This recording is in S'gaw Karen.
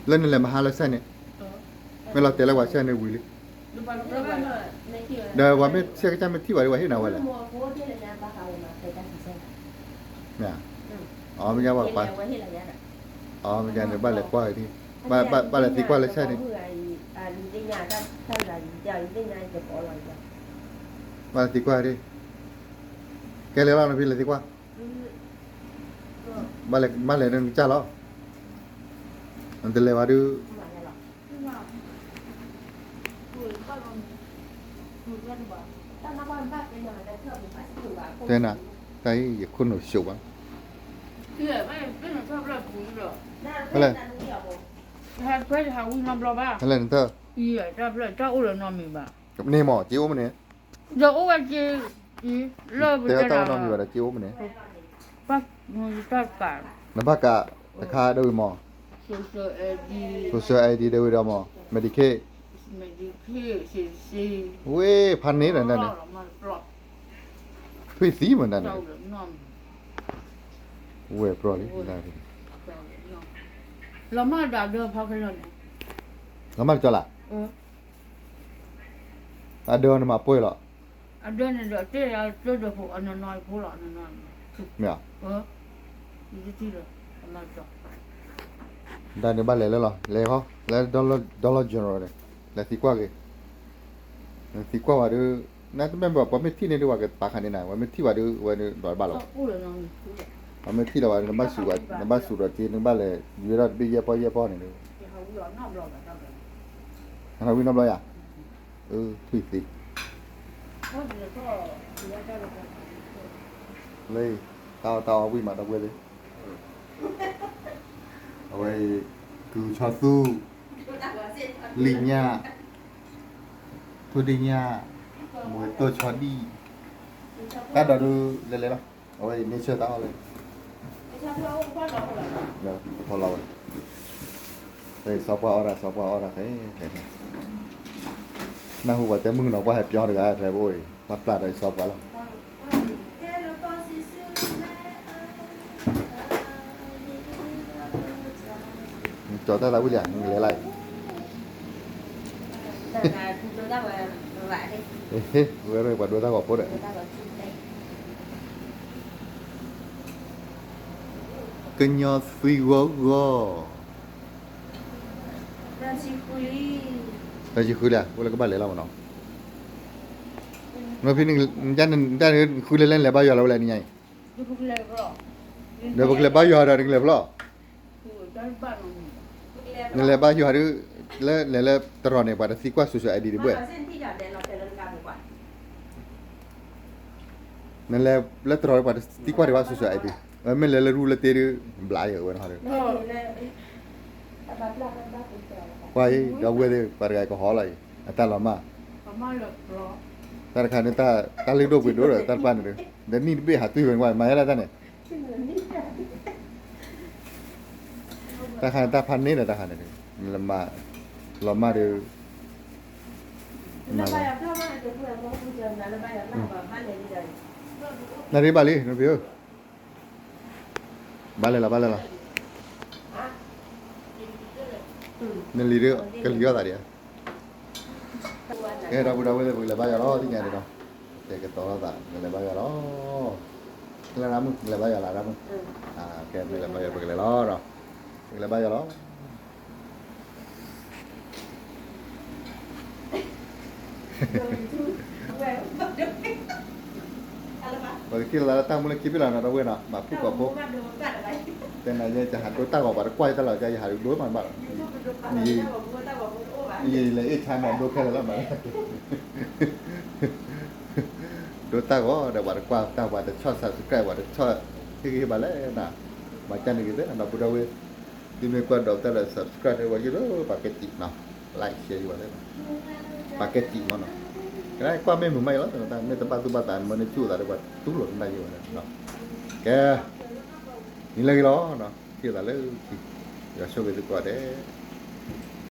လၢနလဲၤမဟါလၢစဲန့ၣ်, မ့ၢ်လီၤတဲာ်လၢပှၤစဲန့ၣ်ဝံၤလံ, ဒီးပှၤမ့ၢ်ဆဲကစၢ်မ့ၢ်ထံၣ်ဝဲဒီး ပှၤဟ့ၣ်နၤဝဲလဲၣ်, မ့ၢ်ဧါ, အမ့ၢ်ညါပှၤ အမ့ၢ်ညါန့ၣ် ဘၣ်လဲၤကွၢ်ဝဲဒၣ်, ဘၣ်လဲၤသံကွၢ်လၢစဲန့ၣ်, ဘၣ်လဲၤသံကွၢ်ဒၣ်, ကဲလဲၤလီၤနီၤဖံလဲၤသံကွၢ်, ဘၣ်လဲၤနကစၢ်လီၤ, နတလဲၤဘၣ်ဒုး တဲနၤ, တၢ်အံၤယခိၣ်နူာ်ဆိးဘၣ်, ဖဲလဲၣ်, ဖဲလဲၣ်နတၢ်, န့ၣ်မ့ၢ်က့အိၣ်မ့ၢ်န့ၣ်, တဲတၢ်နီတမံၤဘၣ်ဒီးက့အိၣ်မ့ၢ်န့ၣ်, နဘၣ်ကး, တခါဒ်ဝဲမ့ၢ်, social ID ဒ်ဝဲဒီးမ့ၢ် Medicaid, ဝ့ၢ်ဖးန့ၣ်ဒီးန့ၣ်, ထွံၣ်သံမ့ၢ်ဒၣ်န့ၣ်, ဝဲၢ်ပြီလံ, လီၤမၢ်တကီလၢ်, အဒၢနမၤပှဲၤလီၤ, မ့ၢ်ဧါ, ဒ်န့ၣ်ဘၣ်လဲၤလၢလီၤ, လဲၤဃီ, လၢ Dollar General န့ၣ်, လဲၤသံကွၢ်က့ၤ, သံကွၢ်ဝဲဒီး, နတမ့ၢ်ဘၣ် ပှၤမ့ၢ်ထံၣ်န့ၣ်ဒုး ပှၤကပာ်ခါန့ၣ်နၤ, ပှၤမ့ၢ်ထံၣ်ဝဲဒုး ဝဲဒၣ်ဘၣ်လီၤ, ပှၤမ့ၢ်ထံၣ်လီၤဝဲ နဘၣ်စူးဒီးက့ၤ နဘၣ်လဲၤ ယွဲဒီးတဘ့ၣ်ယဲၢ်ပီၢ်ယဲၢ်ပီၢ်န့ၣ်ဒုး, ဟးထီၣ်ဝံၤနီတဘျီယၤ, ထွံၣ်သံ လၢ တၢ်အီၣ်တၢ်အီဝံၤမး ဒီပုၢ်ဝဲၢ်သ့ၣ်, အဝဲအံၤ ကုၤဆီသူ, လံာ်ညၣ်, ထိၣ်ဒ့ၣ်ညၣ်, မူၤတိၢ်ဆီဒံၣ်, တၢ်ဒိးဒုးလဲၤလဲၤလီၤ, အဝဲအံၤ nature တၢ်အီၣ်လၢ ဖီလီၤဝဲ, စီၤပှၢ်အီၣ်တၢ် စီၤပှၢ်အီၣ်တၢ်ဃဲ, နၢ်ဟူပှၤတဲမုၢ်ကနီၤ ပှၢ်ဟဲပျီတဂၤ ဖဲဘိအံၤ ပှၢ်ပျၢ်ဒီးစီၤပှၢ်လီၤ. ကၠီၤတၢ်သးဝံၣ်လံဧါ နလဲၤလၢအံၤ, ဝဲပှၤဒိတၢ်ဂီၤဖိဒီး ကညီသွံၣ်ဂီၢ်ဂီၢ်, တၢ်ဆံဃုလံ, အိၣ်လၢကဘၣ်လဲၤလီၤမးနီၤ, နဖံနတၢ်ဃုလၢလဲၣ် နလဲၤဘါယွၤလီၤဝဲလဲၣ်နညါအံၤ, ဒီးပကလဲၤဘါယွၤဒီးနကလဲၤဖျီၣ်, နလဲၤဘါယွၤဒုး, လၢလဲၤလၢတရီၤန့ၣ် ပှၤတသံကွၢ် social ID ဒံးဘၣ်, နလဲၤလၢတရီၤ ပှၤတသံကွၢ်ဒံးဘၣ် social ID, မ့ၢ်လဲၤလၢရူလၢတ့ဒုး ဘျးယၤဝဲနီၤဒီး, ကွၢ်အံၤ ဒီပုၢ်ဝဲၢ်သ့ၣ် ပှၤတဂၤကဟီလီၤအံၤ အတၢ်လီၤမၢ်, တၢ်တခါန့ၣ် တၢ်လၢဒိၣ်ပှ့ၤဒိၣ်ဒီး တၢ်တပၣ်န့ၣ်ဒီး ဒီးနံၣ်တဘ့ၣ်ဟးတွံၢ်ဝဲ မၤယါလၢတၢ်န့ၣ် တၢ်ခါန့ၣ် တၢ်ဖးန့ၢ်ဒီးတၢ်ခါန့ၣ်, လီၤမၢ်ဒီး, နရ့ဘၣ်လံ နဖံဧၢ, ဘၣ်လဲၤလီၤ ဘၣ်လဲၤလီၤ, နလံၤဒီး ကလံၤအီၣ်သးဒံးဧါ, ကဲ ဒီပုၢ်ဒီဝဲၢ်သ့ၣ် ပကလဲၤဘါယွၤလီၤ သ့ၣ်ညါန့ၣ်ဒီး, ကဲ ကတီၤလိာ်သး ပကလဲၤဘါယွၤလီၤ, လၢရၣ်မုၣ် ပကလဲၤဘါယွၤလီၤ ရၣ်မုၣ်, ကဲ ပကလဲၤဘါယွၤ ပကလဲၤလီၤဒီး, ပကလဲၤဘါယွၤလီၤ. ပကထံၣ်လိာ်သးလၢတၢ်မူလၢခံဘ့ၣ်လီၤနီၤ ဒီပုၢ်ဝဲၢ်နီၤ မၤဖုၣ်ကိာ်ဖိ, တဲနၤယဲ ယဟးဒိတၢ်ဂီၤ ပှၤတကွၢ်ယတၢ်လီၤ ယဟးဒိမးဘၣ်လီၤ, ယလဲၤအ့ၣ်ဆါမး ဒိခဲလၢာ်လီၤမး, ဒိတၢ်ဂီၤဒီး ပှၤတကွၢ်တၢ် ပှၤတဆီၣ် subscribe ပှၤတဆီၣ် ဟ့ၣ်ဂံၢ်ဟ့ၣ်ဘါလဲၣ်နီၤ, မၤကၢ်န့ၣ်ဂ့ၤသ့ၣ်နီၤ ဒီပုၢ်ဒီဝဲၢ်, သုမ့ၢ်ကွၢ်ဒီးတၢ်ဒီး subscribe ဝဲယိၣ်လၢပှၤကဲတံာ်နီၤ, like share ယိၣ်ဝဲသ့ၣ်နီၤ, ပှၤကဲတံာ်မးနီၤ, ကကွၢ်မ့ၢ်မုာ်မးယိၣ်လီၤ မ့ၢ်တဘၣ်သူၣ်ဘၣ်သး မ့ၢ်နဆူၣ်သးဒီး ပှၤတူၢ်လိာ်တၢ်ယိၣ်ဝဲသ့ၣ်နီၤ, ကဲ, နံၤလၢဂ့ၤလီၤနီၤ ထံၣ်လိာ်သးလၢခံ, ယွၤဆိၣ်ဂ့ၤသုကိးဂၤဒဲး